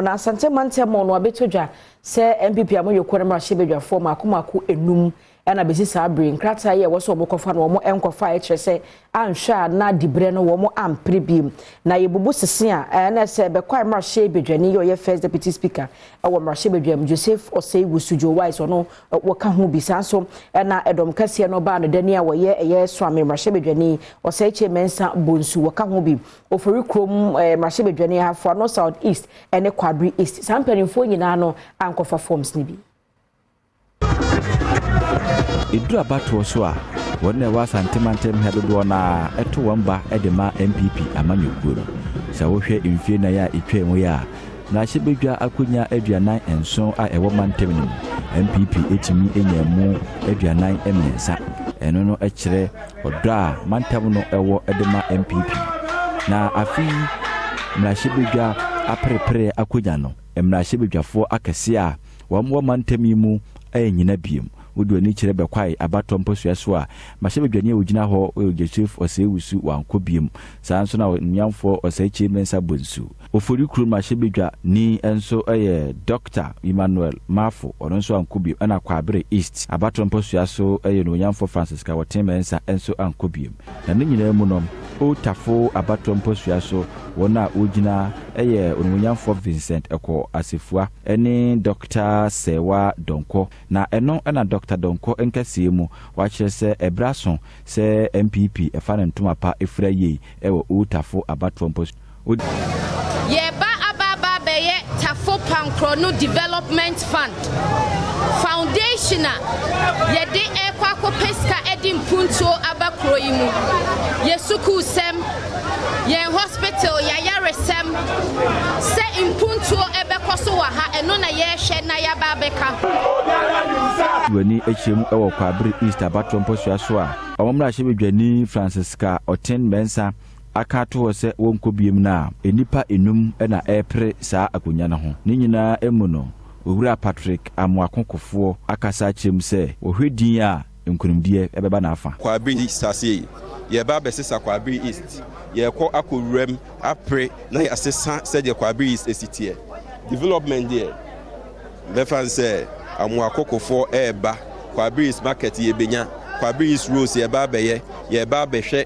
Na Asante mantam no abɛtɔ dwa sɛ NPP amanyɔkuo no mmarahyɛbadwafoɔ mako mako enum ɛna bɛsi saa bere nkrataa yi a ɛwɔ sɛ wɔn kɔfa no wɔn nkɔfa a ɛkyerɛ sɛ anhwɛ a na dibrɛ no wɔn ampere biem. Na yɛbubu sese a ɛna sɛ bɛkɔ a mmarahyɛbadwani yɛ ɔyɛ First Deputy Speaker ɛwɔ mmarahyɛbadwam, Joseph Osei Wusu, Joe Wise, ɔno wɔka ho bi. Saa nso ɛna ɛdɔm kɛseɛ no baa no dani a wɔyɛ ɛyɛ Suame mmarahyɛbadwani Osei Kyei Mensah Bonsu wɔka ho bi, Ofori Kurom mmarahyɛbadwani, Ahafo Ano South East ɛne Kwabre East. Saa mpanimfoɔ nyinaa no ankɔfa forms no bi. Ɛduru abatoɔ so a, wɔn na ɛwɔ Asante mantam ha dodoɔ no a ɛto wɔn ba de ma NPP amanyɔkuo no. Sɛ wohwɛ mfie 4 a ɛtwa mu yi a, mmarahyɛbadwa akonnwa 47 a ɛwɔ mantam no mu, NPP ɛtumi anya mu 43. Ɛno no kyerɛ ɔdɔ a mantam no ɛwɔ de ma NPP. Na afei mmarahyɛbadwa aperepere akonnwa no, mmarahyɛbadwafoɔ akɛseɛ a wɔn wɔ mantam yi mu ɛnyina biem. Wode w'ani kyerɛ Bɛkwae abatɔ mpɔsua so a, mmarahyɛbadwani a wɔgyina hɔ yɛ Joseph Osei Wusu, wankɔ biem. Saa nso na Onyamfoɔ Osei Kyei Mensah Bonsu. Ofori Kurom mmarahyɛbadwa ni nso yɛ Dr Emmanuel Mafo, ɔno nso ankɔ biem. Ɛna Kwaabere East abatɔ mpɔsua so yɛ Onyamfoɔ Francis Kawɔten Mensah nso ankɔ biem. Na ne nyinaa mu no, Otafo abatɔ mpɔsua so wɔn a wɔgyina yɛ Onimonyamfoɔ Vincent Ɛkɔ Asefua ne Dr Sɛwa Dɔnkɔ. Na ɛno na Dr Dɔnkɔ nkɛseɛ mu wakyerɛ sɛ ɛberɛ aso sɛ NPP ɛfa ne ntoma pa ɛfira yie ɛwɔ Otafo abatoɔ mpɔsua. Yɛba aba abɛyɛ Tafo Pankrono Development Fund Foundation a yɛde ɛkɔ akɔpɛ sika de mpuntuo aba kuro yi mu, yɛ sukuusɛm, yɛn hospital, yɛayaresɛm, sɛ mpuntuo ɛbɛkɔ so wɔ ha. Ɛno na yɛrehwɛ na yɛaba abɛka. W'ani akyerɛ mu ɛwɔ Kwabere East abatoɔ mpɔsua so a, ɔmo mmarahyɛbadwani Francisca Ɔten Mensah aka ato hɔ sɛ wɔnkɔ biem no a, nnipa enum na ɛrepere saa akonnwa no ho. Ne nyinaa mu no, Owura Patrick Amoako Kofoɔ akasa akyerɛ mu sɛ wɔhwɛ din a nkonimdiɛ ɛbɛba n'afa. Kwabere East ase yi, yɛba abɛsesa Kwabere East. Yɛkɔ akɔ wuram apere na yɛasesa sɛdeɛ Kwabere East esi teɛ. Development deɛ, bɛfa n sɛ Amoako Kofoɔ ɛɛba Kwabere East market, yɛbɛnya Kwabere East roads, yɛba abɛyɛ, yɛba abɛhwɛ.